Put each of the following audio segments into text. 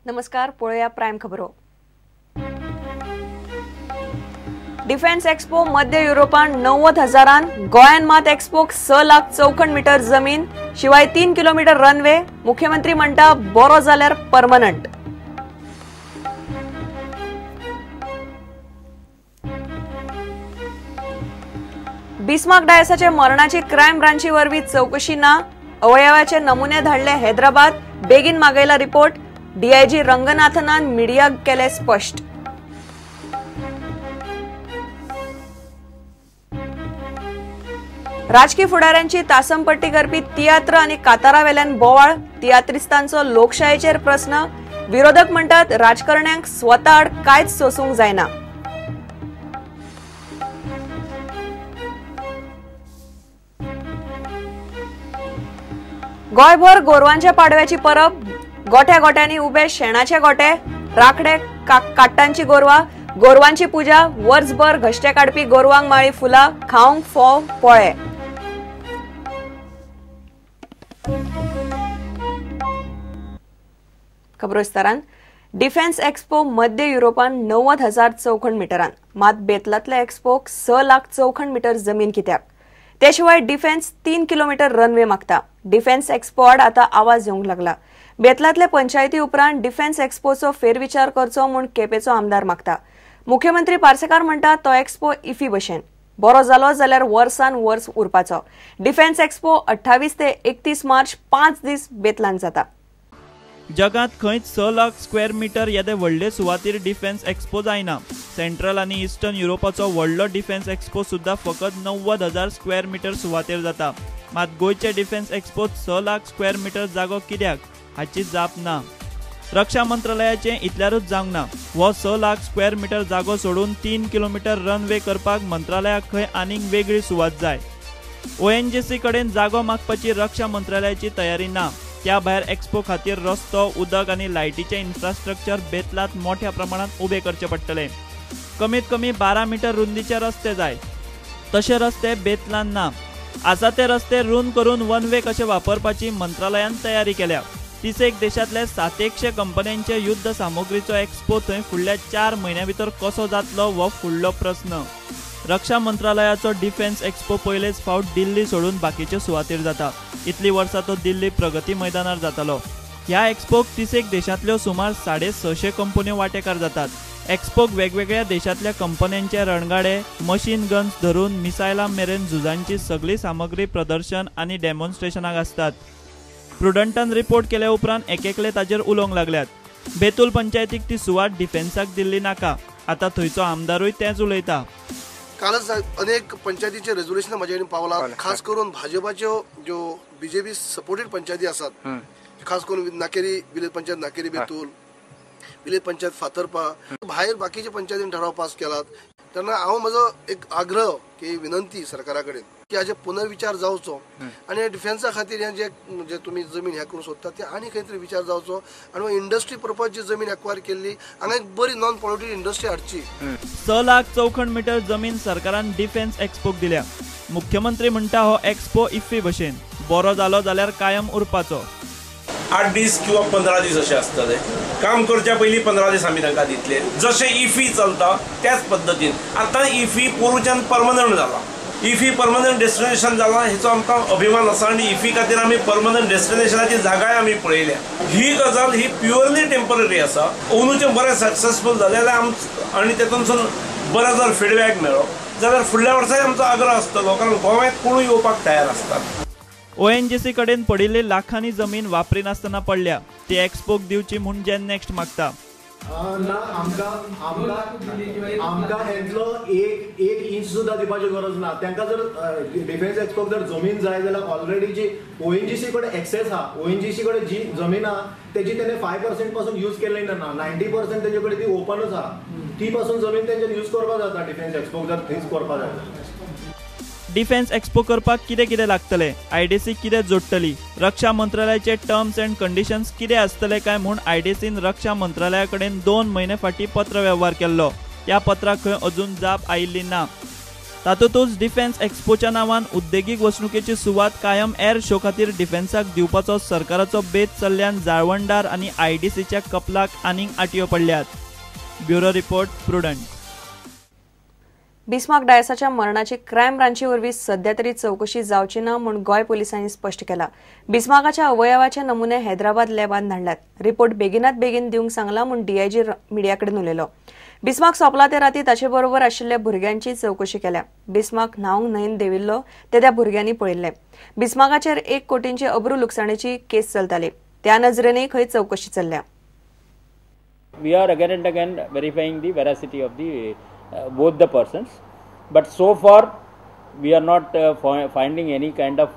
नमस्कार, पळोवया प्रायम खबरो. डिफेन्स एक्सपो मध्य युरोपान 90,000, गोंयान मात एक्सपोक 6 लाख चौखण मीटर जमीन, शिवाय 3 किलोमीटर रनवे. मुख्यमंत्री म्हणटा बरो जाल्यार परमनंट. बिस्मार्क डायसाच्या मरणाची क्रायम ब्रांची वरवीं चवकशी ना, अवयवाचे नमुने धाडले हैदराबाद, बेगीन मागयला रिपोर्ट. डीआयजी रंगनाथनान मीडियाक केले स्पष्ट. राजकी फुडाऱ्यांची तासमपट्टी करपी तियात्र आनी कातारावेल्यान बोवाळ, तियात्रिस्तांचो लोकशायेचेर प्रस्न. विरोधक म्हणटात राजकारण्यांक स्वता आड कांयच सोसूंक जायना. गोंयभर गोरवांच्या पाडव्याची परब, गोठ्या गोठ्यांनी उबे शेणाचे गोठे, राखडे काट्टांची गोरवां, गोरवांची पूजा, वर्सभर घश्टे काडपी गोरवांक माळी फुलां, खावंक फोव पोळे. खबरो विस्तारान. डिफेन्स एक्सपो मध्य युरोपान 90,000 चौखण मिटरान, मात बेतलांतल्या एक्सपोक 6 लाख चौखण मीटर जमीन कित्याक? ते शिवाय डिफेन्स 3 किलोमीटर रनवे मागता. डिफेन्स एक्सपो आड आतां आवाज येवंक लागला. बेतलांतले पंचायती उपरांत डिफेन्स एक्सपोचो फेरविचार करचो म्हूण केपेचो आमदार मागता. मुख्यमंत्री पार्सेकार म्हणटा तो एक्सपो इफी भशेन बरो जालो जाल्यार वर्सान वर्स उरपाचो. डिफेन्स एक्सपो 28 ते 31 मार्च 5 दीस बेतलांत जाता. जगांत खंयच 6 लाख स्क्वेअर मीटर येदे व्हडले सुवातीर डिफेन्स एक्सपो जायना. सेंट्रल आनी इस्टर्न युरोपाचो व्हडलो डिफेन्स एक्सपो सुद्दां फकत 90,000 स्क्वेअर मीटर सुवातेर जाता. मात गोंयचे डिफेन्स एक्सपोत 6 लाख स्क्वेअर मीटर जागो कित्याक हाची जाप ना. रक्षा मंत्रालयाचें इतल्यारूच जावंक ना. हो 6 लाख स्क्वेअर मीटर जागो सोडून 3 किलोमीटर रनवे करपाक मंत्रालयाक खंय आनीक वेगळी सुवात जाय. ONGC कडेन जागो मागपाची रक्षा मंत्रालयाची तयारी ना. त्या भायर एक्सपो खातीर रस्तो, उदक आनी लायटीचें इन्फ्रास्ट्रक्चर बेतलांत मोठ्या प्रमाणात उबे करचे पडटले. कमीत कमी 12 मीटर रुंदीचे रस्ते जाय. तशे रस्ते बेतलांत ना. आसा ते रस्ते रुंद करून वन वे कशे वापरपाची मंत्रालयान तयारी केल्या. 30 देशांतले 700 कंपन्यांचे युद्ध सामुग्रीचो एक्सपो थंय फुडल्या 4 म्हयन्यां भितर कसो जातलो हो फुडलो प्रस्न. रक्षा मंत्रालयाचो डिफेन्स एक्सपो पयलेच फावट दिल्ली सोडून बाकीचे सुवातेर जाता. इतली वर्सां तो दिल्ली प्रगती मैदानार जातालो. ह्या एक्सपोक 30 देशांतल्यो सुमार 650 कंपन्यो वांटेकार जातात. एक्सपोक वेगवेगळ्या देशांतल्या कंपन्यांचे रणगाडे, मशीन गन्स धरून मिसायलां मेरेन झुजांची सगळी सामग्री प्रदर्शन आनी डेमॉन्स्ट्रेशनाक आसतात. प्रुडंटान रिपोर्ट केल्या उपरांत एकेकले ताजेर उलोवंक लागल्यात. बेतूल पंचायतीक ती सुवात डिफेन्साक दिल्ली नाका. आतां थंयचो आमदारूय तेंच उलयता. कालच अनेक पंचायतीचे रेजोल्युशन म्हजे कडेन पावला. खास करून भाजपाच्यो ज्यो बीजेपी सपोर्टेड पंचायती आसात, खास करून नाकेरी विलेज पंचायत, नाकेरी बेतूल विलेज पंचायत, फातर्पा, भायर बाकीचे पंचायतीन ठराव पास केलात. तेन्ना हांव म्हजो एक आग्रह की विनंती सरकारा कडेन की हाजे पुनर्विचार जावचो आनी डिफेन्सा खातीर हें जे तुमी जमीन हें करूंक सोदतात ते आनी खंय तरी विचार जावचो आनी इंडस्ट्री पर्पज जी जमीन एक्वायर केल्ली हांगा एक बरी नॉन पॉल्युटेड इंडस्ट्री हाडची. 6 लाख चौखण मीटर जमीन सरकारान डिफेन्स एक्सपोक दिल्या. मुख्यमंत्री म्हणटा हो एक्सपो इफ्फी भशेन बरो जालो जाल्यार कायम उरपाचो. 8 दीस किंवा 15 दीस अशें आसतलें. काम करच्या पयलीं 15 दीस आमी तांकां दितले. जशें इफी चलता त्याच पद्दतीन आतां इफी पोरूच्यान परमनंट जाला. इफी परमनंट डेस्टिनेशन जाला हेचो आमकां अभिमान आसा आनी इफी खातीर आमी परमनंट डेस्टिनेशनाची जागाय आमी पळयल्या. ही गजाल ही प्युअरली टेंपररी आसा. अंदूचें बरें सक्सेसफूल जालें जाल्यार आनी तेतूनसून बरो जर फिडबॅक मेळ्ळो जाल्यार फुडल्या वर्साय आमचो आग्रह आसतलो, कारण गोव्याक कोणूय येवपाक तयार आसतात. ONGC कडेन पडिल्ली लाखांनी जमीन वापरिनासतना पडल्या. ती एक्सपोक दिवची म्हूण जेन नेक्स्ट मागता. ना, आमकां आमकां हेंतलो एक एक इंच सुद्दां दिवपाची गरज ना. तांकां जर डिफेन्स एक्सपोक जर जमीन जाय जाल्यार ऑलरेडी जी ONGC कडेन एक्सेस आहा, ONGC कडेन जी जमीन आहा तेजी तेणे 5% पासून यूज केल्ली ना, 90% तेजे कडेन ती ओपनूच आहा. ती पासून जमीन तेंच्यान यूज करपाक जाता डिफेन्स एक्सपोक जर थंयच करपाक जाय. डिफेन्स एक्सपो करपाक कितें कितें लागतलें, IDC कितें जोडटली, रक्षा मंत्रालयाचे टर्म्स एंड कंडिशन्स कितें आसतले काय म्हूण IDCन रक्षा मंत्रालया कडेन 2 म्हयने फाटीं पत्र वेव्हार केल्लो. त्या पत्राक खंय अजून जाप आयिल्ली ना. तातूंतच डिफेन्स एक्स्पोच्या नांवान उद्देगीक वसणुकेची सुवात कायम एअर शो खातीर डिफेन्साक दिवपाचो सरकाराचो बेत चल्ल्यान जाळवणदार आनी आयडीसीच्या कपलाक आनीक आटयो पडल्यात. Bureau report, Prudent. Bismarck डायसाच्या मरणाची क्रायम ब्रांची वरवीं सध्या तरी चवकशी जावची ना म्हूण गोंय पोलिसांनी स्पश्ट केला. बिस्मार्काच्या अवयवाचे नमुने हैदराबाद लॅबान धाडल्यात. रिपोर्ट बेगिनात बेगीन दिवंक सांगला म्हूण डीआयजी मिडिया कडेन उलयलो. बिस्मार्क सोंपला ते राती ताचे बरोबर आशिल्ल्या भुरग्यांची चवकशी केल्या. बिस्मार्क न्हावंक न्हंयेन देंविल्लो ते त्या भुरग्यांनी पळयल्ले. बिस्मार्काचेर 1 कोटींची अब्रू लुकसाणेची केस चलताली. त्या नजरेनय खंय चवकशी चल्ल्या. We are again and again verifying the veracity of the both the persons, but so far we are not finding any kind of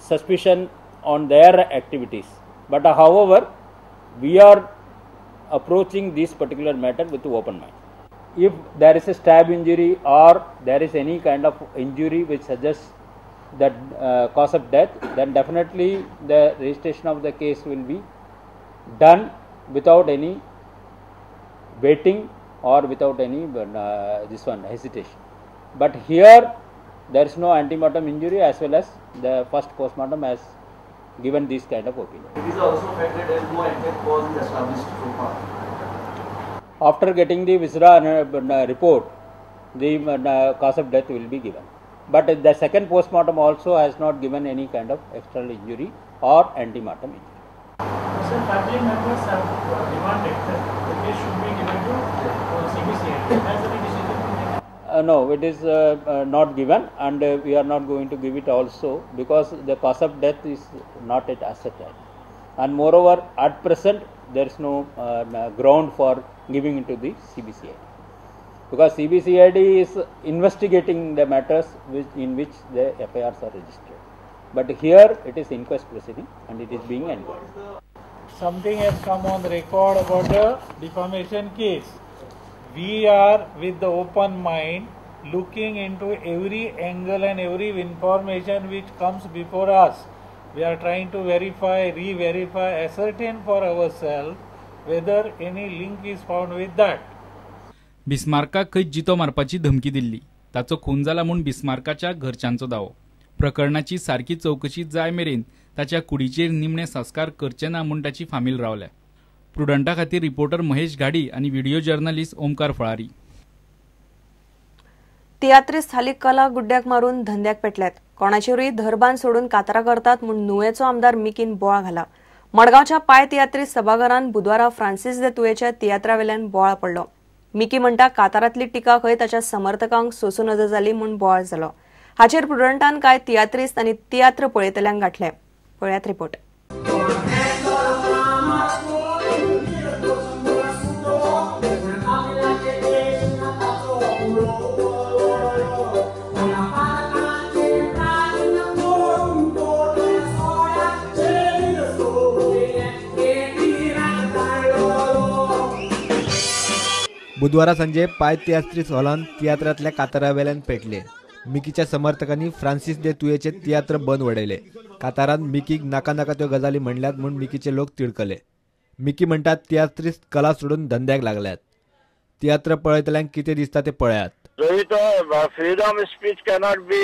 suspicion on their activities. But however, we are approaching this particular matter with open mind. If there is a stab injury or there is any kind of injury which suggests that cause of death, then definitely the registration of the case will be done without any waiting or without any this one hesitation. But here there is no antemortem injury, as well as the first postmortem has given this kind of opinion. It is also a fact that there is no exact cause is established so far. After getting the viscera report, the cause of death will be given. But the second postmortem also has not given any kind of external injury or antemortem injury. Sir, family members have demanded that the case should be given to CBCID. Has any decision been taken? No, it is not given, and we are not going to give it also, because the cause of death is not yet ascertained. And moreover, at present there is no ground for giving it to the CBCID, because CBCID is investigating the matters in which the FIRs are registered. But here it is inquest proceeding and it is being enquired. Something has come on record about the defamation case. We are with the open mind looking into every angle and every information which comes before us. We are trying to verify, re-verify, ascertain for ourselves whether any link is found with that. बिस्मार्काक खंय जितो मारपाची धमकी दिल्ली. ताचो खून जाला म्हूण बिस्मार्काच्या घरच्यांचो दावो. प्रकरणाची सारकी चवकशी जाय मेरेन ताच्या कुडीचेर निमणे संस्कार करचे ना म्हूण ताची फामील रावल्या. प्रुडंटा खातीर रिपोर्टर महेश घाडी आनी व्हिडिओ जर्नलिस्ट ओमकार फळारी. तियात्रिस्त हालीं कला गुड्ड्याक मारून धंद्याक पेटल्यात. कोणाचेरूय धरबान सोडून कातरां करतात म्हूण नुवेचो आमदार मिकीन बोवाळ घाला. मडगांवच्या पाय तियात्रिस्त सभाघरान बुधवारा फ्रांसीस दे तुयेच्या तियात्रावेल्यान बोवाळ पडलो. मिकी म्हणटा कातारांतली टिका खंय ताच्या समर्थकांक सोसूं नजो जाली म्हूण बोवाळ जालो. हाचेर प्रुडंटान कांय तियात्रिस्त आनी तियात्र पळयतल्यांक गांठले. पळयात रिपोर्ट. बुधवारा सांजे पाय तियात्रिस्त हॉलान तियात्रांतल्या कातारावेल्यान पेटले. मिकीच्या समर्थकांनी फ्रांसीस दे तुयेचे तियात्र बंद वडयले. कातारान मिकीक नाका नाका त्यो गजाली म्हणल्यात म्हूण मिकीचे लोक तिडकले. मिकी म्हणटात तियात्रिस्त कला सोडून धंद्याक लागल्यात. तियात्र पळयतल्यांक कितें दिसता तें पळयात. Freedom speech cannot be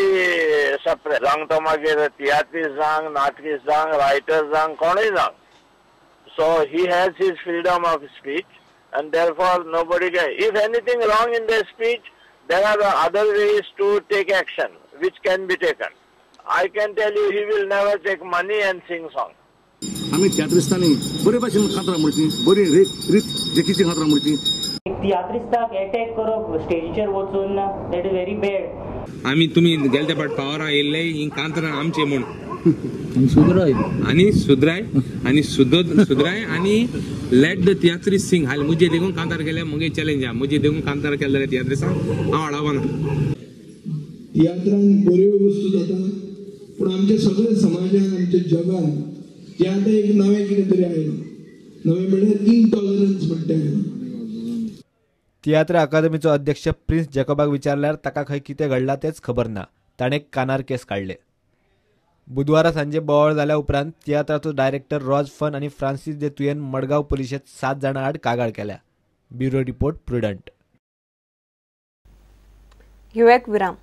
suppress. जावं तो मागीर तियात्रिस्त जावं, नाटकीस्त जावं, रायटर जावं, कोणूय जावं. So he has his freedom of speech and therefore nobody can. If anything wrong in the speech, there are other ways to take action which can be taken. I can tell you he will never take money and sing song. आमी तियात्रिस्तांनी बरे भाशेन कातरां म्हणची, बरी रीत जेकीची कातरां म्हणची. तियात्रिस्ताक attack करप स्टेजीचेर वचून, that is very bad. आमी तुमी गेले ते फावट पावरा येयल्ले ही कांतरां आमची म्हूण आनी सुदराय आनी सुदराय आनी let the तियात्रिस्त सिंग. हाल मुजे देखून कांतार केले, मुगे चॅलेंज आहा. मुजे देखून कांतार केले जाल्यार तियात्रिस्तांक हांव आडावना. तियात्रान बऱ्यो वस्तू जाता, पूण आमच्या सगळ्या समाजान, आमच्या जगान तियात्र एक नवें कितें तरी आयलां. नवें म्हणल्यार इनटॉलरन्स म्हणटा आयलां. तियात्र अकादमीचो अध्यक्ष प्रिन्स जेकोबाक विचारल्यार ताका खंय कितें घडलां तेंच खबर ना. ताणें कानार केस काडले. बुधवारा सांजे बोवाळ जाल्या उपरांत तियात्राचो डायरेक्टर रॉज फन आनी फ्रांसीस दे तुयेन मडगांव पुलिशेंत 7 जाणां आड कागाळ केल्या. Bureau report, Prudent. घेवया एक विराम.